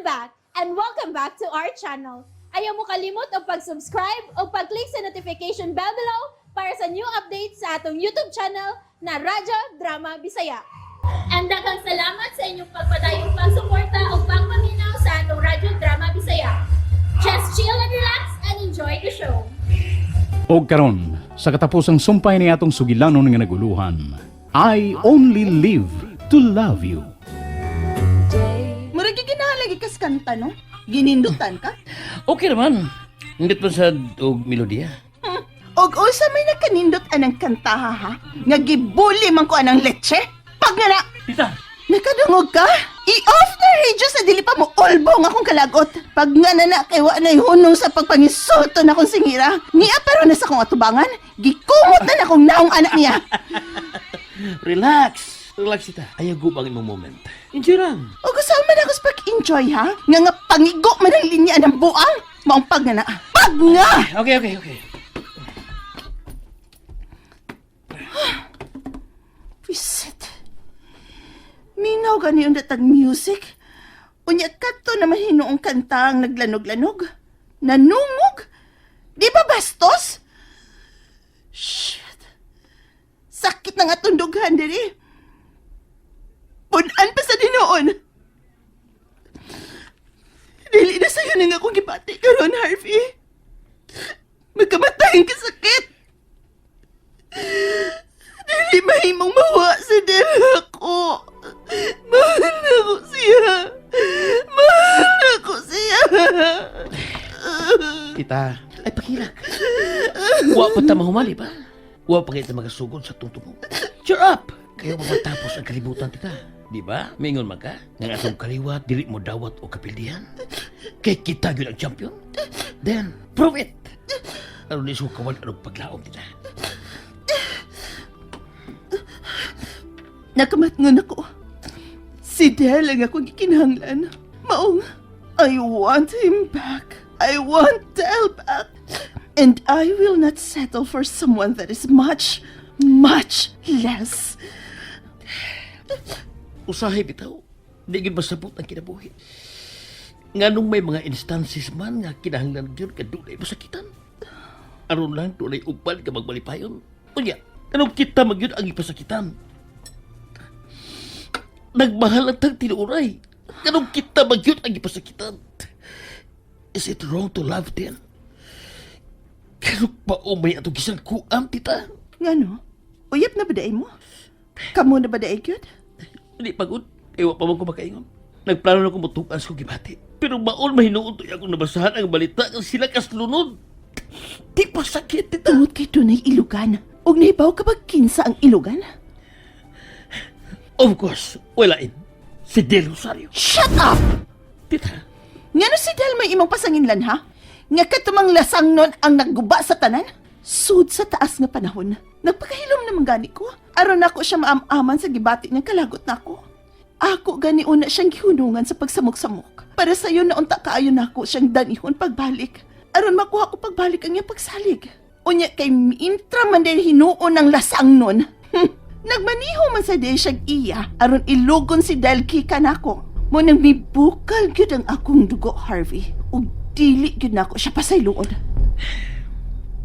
I'm back and welcome back to our channel. Ayaw mo kalimot og pag-subscribe o pag-click sa notification bell below para sa new updates sa atong YouTube channel na Radyo Drama Bisaya. And daghang salamat sa inyong pagpadayong pagsuporta o pagpaminaw sa atong Radyo Drama Bisaya. Just chill and relax and enjoy the show. Og karon, sa katapusang sumpay ni atong sugilanon nga naguluhan, "I Only Live to Love You." Murag ginahan lagi kas kanta, no? Ginindutan ka? Okay naman. Nindot man sa og melodiya. Og unsa may nakanindot anang kantaha, ha? Nga gibuli man ko anang leche? Pag nga na! Tita! Nakadungog ka? I-off na radio sa dili pa mo ulbong akong kalagot. Pag nga na na kay wa na'y hunong sa pagpangisulto na akong singira. Niya pero na sa akong atubangan, gikumot na akong naong anak niya. Relax! Relax, tita. Ayaw gubang imong moment. Enjoy lang. O gusto man ako sa pag-enjoy, ha? Nga nga pangigo man ang linya ng buang. Maong pag nga na. Pag nga! Okay. Visit. Minaw gani yung datag music. Unya kadto naman hinuong kanta ang naglanog-lanog. Nanungog. Di ba bastos? Shit. Sakit na nga tundughan diri. Punan pa sa dinoon. Dili na sa'yo na nga akong gibati karon, Harvey. Magkamatay ang kasakit. Dili mahimong mawa si Del ako. Mahal na ko siya. Mahal na ko siya. Tita, ay pakilak. Wa pa ta mahumali ba? Wa pa kita magasugod sa tungtong. Cheer up! Kayo matapos ang kalibutan, tita. Di ba? Mingon man ka? Nga atong kaliwat, dili mo dawat o kapildihan. Kay kita gyud ang champion. Then, prove it! Aron di sukawan anong paglaom, tita. Nakamatngon ako. Si Del ang akong gikinahanglan. Maong, I want him back. I want Del back. And I will not settle for someone that is much, much less. Usahay bitaw, di gyud masabot ang kinabuhi. Nganong may mga instances man nga kinahanglan gyud ka dunay masakitan. Aron lang dunay uban ka magbalipayon. Unya, anong kita man gyud ang ipasakitan? Nagmahal ang tag tinuoray. Nganong kita man gyud ang ipasakitan? Is it wrong to love then? Pero paumay atong gisang kuam, tita. Ngano? Uyap na ba diay mo? Kamo na ba diay gyud? Hindi pagod. Ewa pa man ko makaingon. Nagplano na ko mutukan sa kong gibati. Pero maon mahinuon to akong nabasahan ang balita nga sila kaslunod. Di pa sakit, tita. Tungod kay dunay ilugan. Og nahibaw ka ba kinsa ang ilugan? Of course, walain. Si Del Rosario. Shut up! Tita, Ngano si Del may imong pasanginlan, ha? Nga katumang lasang nun ang nagguba sa tanan? Sud sa taas nga panahon. Nagpakahilom naman gani ko. Aron nako siya maam-aman sa gibati niyang kalagot nako. Ako gani una siyang gihunungan sa pagsamok-samok. Para sayo na unta kaayo nako siyang danihon pagbalik. Aron makuha ko pagbalik ang iyang pagsalig. Unya kay miintra man dahil hinuon ang lasang nun. Nagmaniho man sa day siyang iya aron ilugon si Del Kika nako. Mo nang mibukal gyud ang akong dugo, Harvey. Ug dili gyud nako siya pasayloon.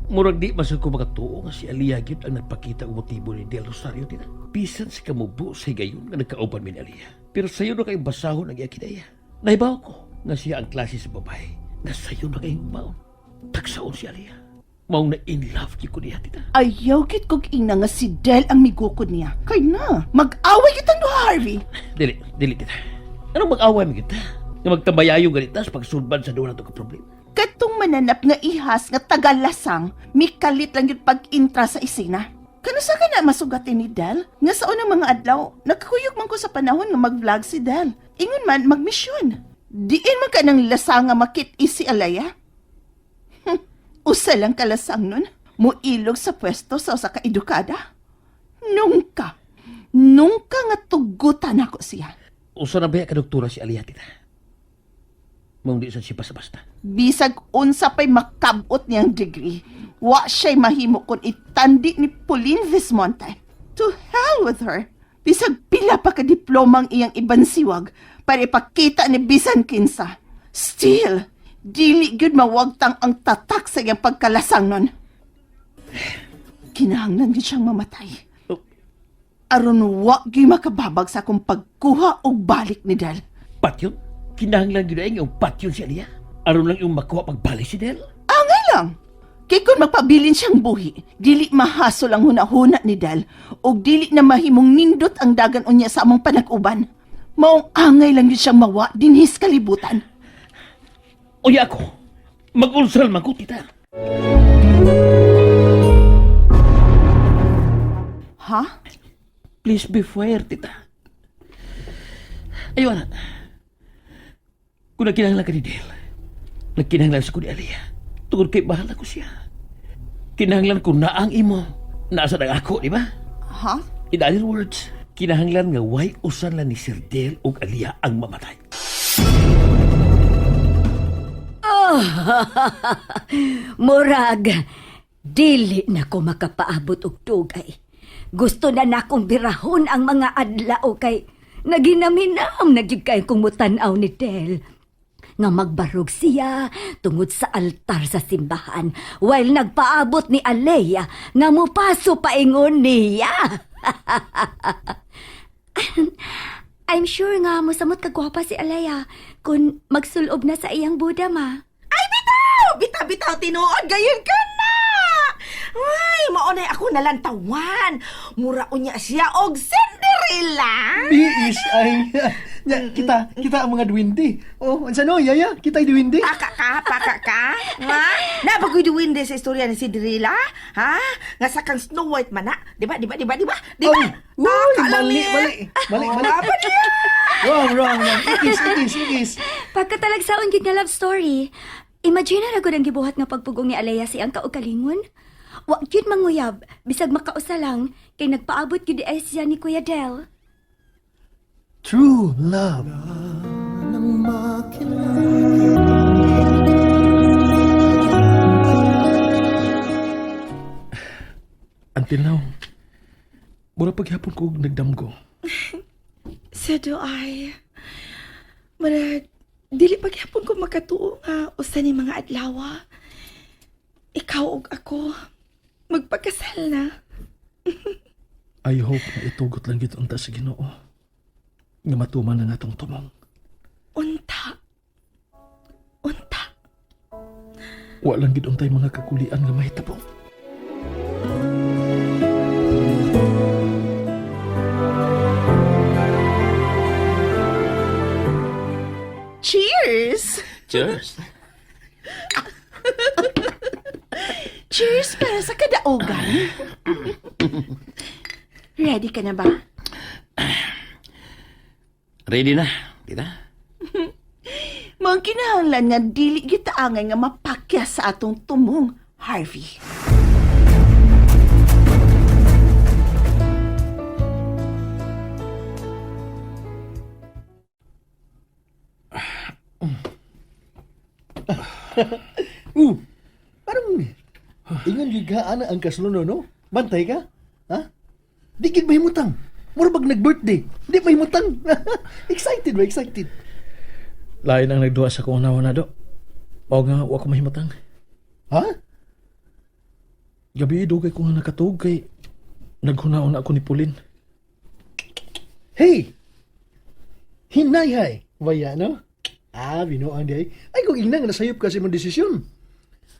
Murag di man ko makatuo nga si Aliyah gyud ang nagpakita og motibo ni Del Rosario, tita. Bisan sa kamubo sa higayon nga nagkauban mi ni Aliyah. Pero sayo na kay basahon ang iya kinaya. Nahibaw ko nga siya ang klase sa babae nga sayo na kay maon. Tagsaon si Aliyah. Maong na in love gyud ko niya, tita. Ayaw gid kog ingna nga si Del ang migukod niya. Kay na, mag-away kitang duha, Harvey. Dili, dili, tita. Anong mag-away mi kita? Nga magtambayayo ganita sa pagsulbad sa duha nato ka problema. Katong mananap nga ihas nga tagalasang, mikalit lang yun pag-intra sa isina. Kano sa ka na masugatin ni Del? Nga sa unang mga adlaw, nagkakuyog man ko sa panahon nga mag-vlog si Del. Ingon man, magmisyon. Diin man ka ng lasang nga makit si Alaya. Usa lang kalasang nun, muilog sa pwesto sa usa ka edukada. Nungka, nungka nga tugutan ako siya. Usa na ba ka doktora si Aliyah, tita? Maong di sa siya basta-basta. Bisag unsa pa'y makabot niyang degree, wa siya'y mahimo kung itandi ni Pauline Vismonte. To hell with her. Bisag pila pa ka diplomang iyang ibansiwag para ipakita ni bisan kinsa. Still, dili gyud mawagtang ang tatak sa iyang pagkalasang nun. Kinahanglan gyud siyang mamatay. Oh. Aron wa gyud makababag sa akong pagkuha og balik ni Del. Patyon? Kinahanglan gyud ay nga patyon si Aliyah. Aron lang yung makuha pagbalik si Del. Angay lang. Kay kung magpabilin siyang buhi, dili mahasol ang hunahuna ni Del ug dili na mahimong nindot ang dagan unya sa among panag-uban. Maong angay lang yun siyang mawa dinhis kalibutan. Unya ako, mag-ulsal man ko, tita. Ha? Please be fair, tita. Ayun na. Kung nagkinahanglan ka ni Del, nagkinahanglan sa ko ni Aliyah. Tungod kay bahal ako siya. Kinahanglan ko na ang imo. Nasa na ako, di ba? Ha? In other words, kinahanglan nga way usan lang ni Sir Del ug Aliyah ang mamatay. Murag, dili na ko makapaabot og dugay. Gusto na nakong birahon ang mga adlaw kay naginaminam na gyud kay kong mutan-aw ni Del. Nga magbarog siya tungod sa altar sa simbahan while nagpaabot ni Alea nga mupaso paingon niya. I'm sure nga mosamot kagwapa si Alea kung magsulob na sa iyang Buddha ma. Ay, bitaw! Bitaw, bitaw, tinuod, gayon ka na! Ay, maunay ako nalantawan. Mura unya siya og Cinderella. Biis ay nya, kita kita ang mga duwende. Oh, unsa no, yaya? Kita ay duwende. Paka ka, paka ka. Ha? Nabagoy duwinde sa istorya ni Cinderella? Ha? Nga sa kang Snow White man na. Di ba, di ba, di ba, di ba? Di ba? Ay, uy, Paka lang mali, niya. mali, mali, mali. Apa niya? Wrong, wrong, wrong. Ikis, ikis, ikis. Pagkatalagsaon gid nga love story. Imagine ra gud ang gibuhat nga pagpugong ni Alea si ang kaugalingon. Wa gyud manguyab, bisag makausa lang kay nagpaabot gyud ay siya ni Kuya Del. True love. Until now, mura paghapon ko nagdamgo. So do I. Murag, dili paghapon ko makatuo nga usa ni mga adlawa. Ikaw ug ako, magpakasal na. I hope na itugot lang gito unta sa Ginoo. Nga matuman na natong tumong. Unta. Unta. Wa lang gid untay mga kakulian nga mahitabo. Cheers! Cheers. Cheers para sa kadaugan. Ready ka na ba? Ready na, tita? Mga kinahanglan nga dili gitaangay nga mapakya sa atong tumong, Harvey. Parang ingon gyud ka ana ang kasluno no? Bantay ka? Ha? Di gid mahimutang. Mura bag nag-birthday. Di mahimutang. Excited ba? Excited. Lain ang nagduha sa kong na do. O nga, wa ko mahimutang. Ha? Gabi, dugay ko nga nakatug kay naghunaon ako ni Pauline. Hey! Hinayhay! Waya, no? Ah, binuang di ay. Ay, kung ina nga nasayop ka sa imong desisyon.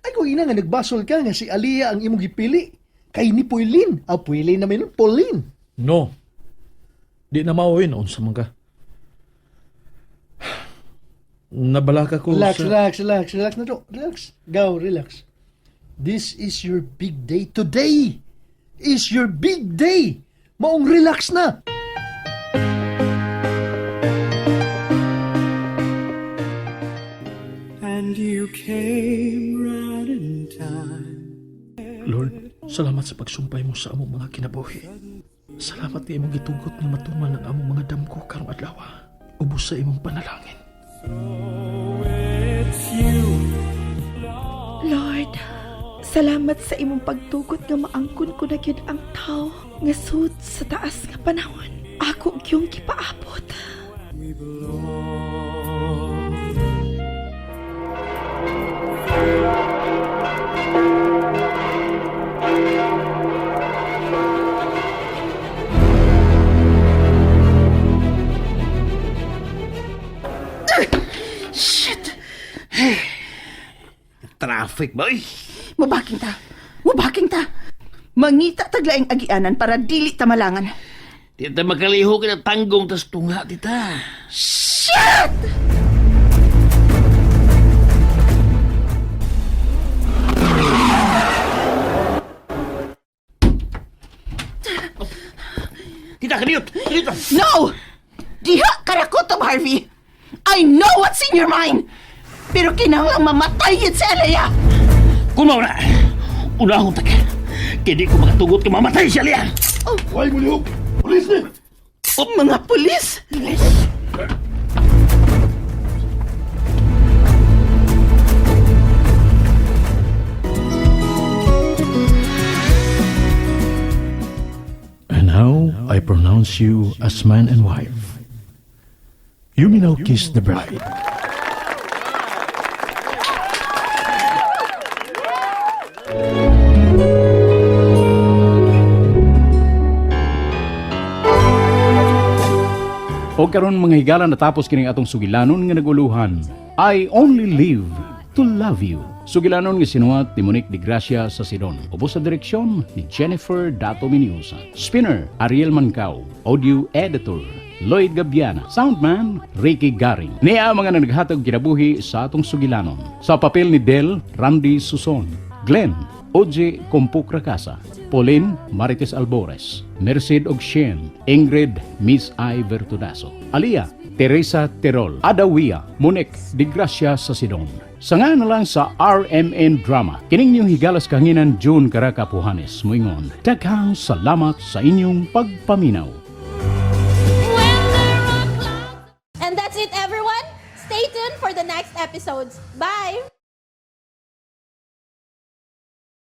Ay, kung ina nga nagbasol ka nga si Aliyah ang imong gipili. Kay ni Pauline. Ah, Pauline naman yun. Pauline. No. Di na mauwi noon sa mga. Nabalaka ko Relax, sa... relax, relax, relax na to. Relax. Go, relax. This is your big day. Today is your big day. Maong relax na. And you came right in time. Lord, salamat sa pagsumpay mo sa among mga kinabuhi. Salamat nga imong gitugot nga matuman ang among mga damgo karong adlaw. Ubos sa imong panalangin. It's you. Lord, salamat sa imong pagtugot nga maangkon ko na gyud ang tao nga sud sa taas nga panahon. Ako gyung gipaabot. We belong. Shit! Traffic ba? Uy! Mubaking ta. Mubaking ta. Mangita taglaing agianan para dili ta malangan. Di ta makaliho ka tanggong tas tunga, tita. Shit! Tita, kaniyot! Kaniyot! No! Diha karakotob, Harvey! I know what's in your mind! Pero kinahanglang mamatay yun si Alea! Kung mauna, unahon ta ka. Kaya di ko makatugot kung mamatay siya liya. Why mo lihok? Pulis ni! Oh, mga pulis! And now I pronounce you as man and wife. You may now kiss the bride. O karon mga higala, natapos kining atong sugilanon nga naguluhan. I Only Live to Love You. Sugilanon nga sinuwat ni Monique de Gracia sa Sidon. Ubos sa direksyon ni Jennifer Dato Miniosa. Spinner Ariel Mancao. Audio Editor Lloyd Gabiana. Soundman Ricky Garing. Niya ang mga naghatag kinabuhi sa atong sugilanon. Sa papel ni Del Randy Suson. Glenn Oje Kompukrakasa, Pauline Marites Albores, Merced Ogshen, Ingrid Miss I. Vertudaso, Alia Teresa Terol, Adawia Monek Di Gracia sa Sidon. Sa nga na lang sa RMN Drama, kining niyong higalas kahanginan June Karakapuhanes, muingon. Daghang salamat sa inyong pagpaminaw. And that's it, everyone. Stay tuned for the next episodes. Bye!